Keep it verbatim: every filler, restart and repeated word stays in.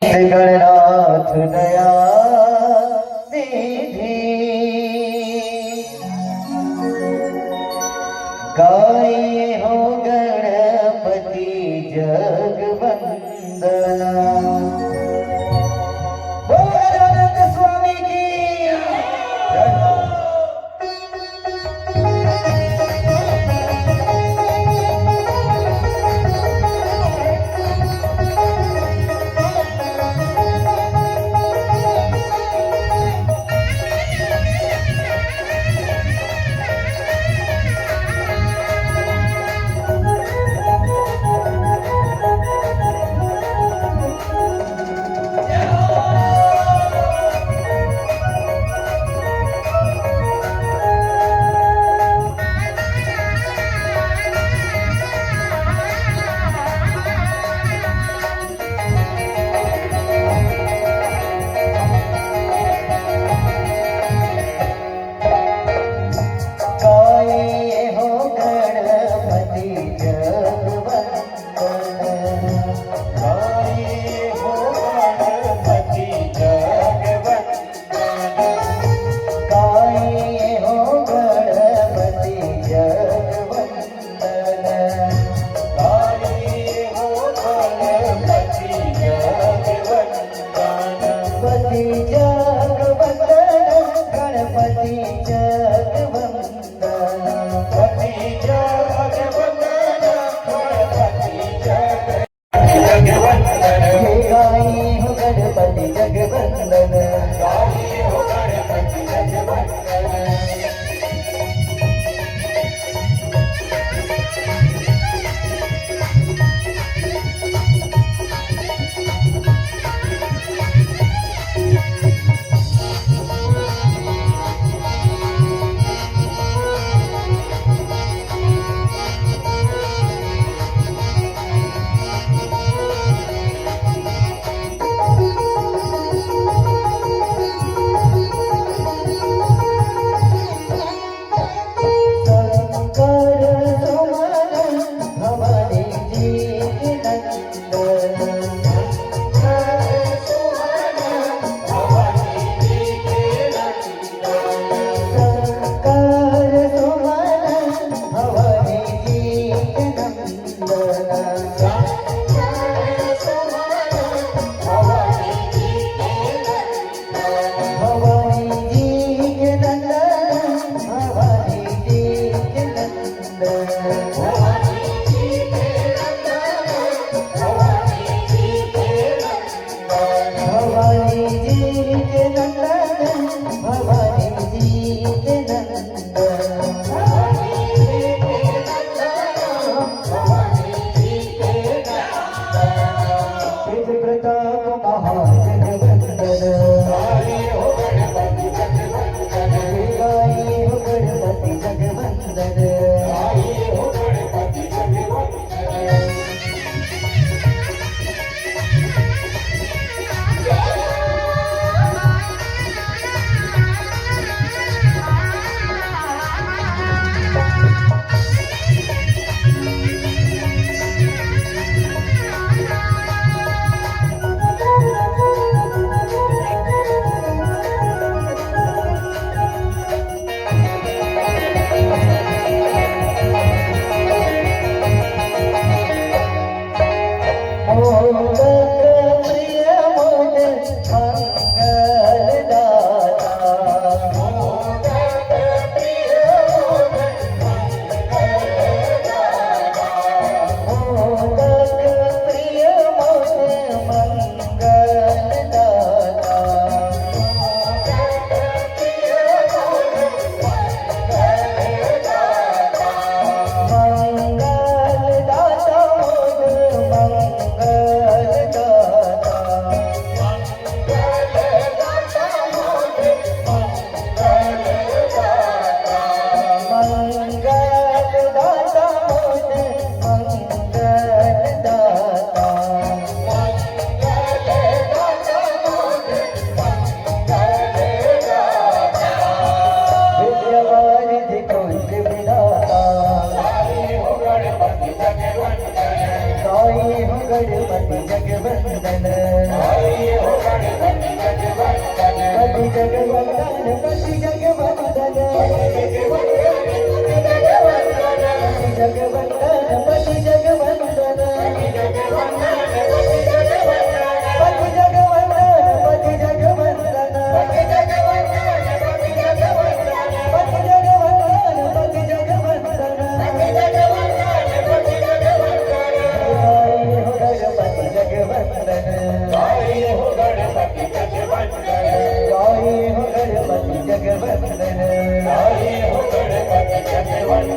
गणनाथ दया निधि, गाए हो गणपति जग वंदना। बोल गजानन स्वामी की जय हो। गाए हो गणपति जग वंदन। गाए हो गणपति जग वंदन। गाए हो गणपति जग वंदन। गाए हो गणपति जग वंदन। गणपति जग वंदन, गणपति जग वंदन। गणपति जग वंदन, गणपति जग, जग वंदन। हे गाए हो गणपति जग वंदन। गाए हो गणपति जग वंदन। भवानी जी के नंदन, भवानी जी के नंदन। भवानी जी के नंदन, भवानी जी के नंदन। तेज प्रताप महाजगवंदन। गाई हो गणपति जगवंदन। पति जगवंदन, पति जगवंदन, पति जगवंदन, पति जगवंदन, पति जगवंदन, पति जगवंदन, पति जगवंदन, पति जगवंदन, पति जगवंदन, पति जगवंदन, पति जगवंदन, पति जगवंदन, पति जगवंदन। जय हो गणपति जगवंदन। जय हो गणपति जगवंदन। जय हो गणपति जगवंदन। जय हो गणपति जगवंदन।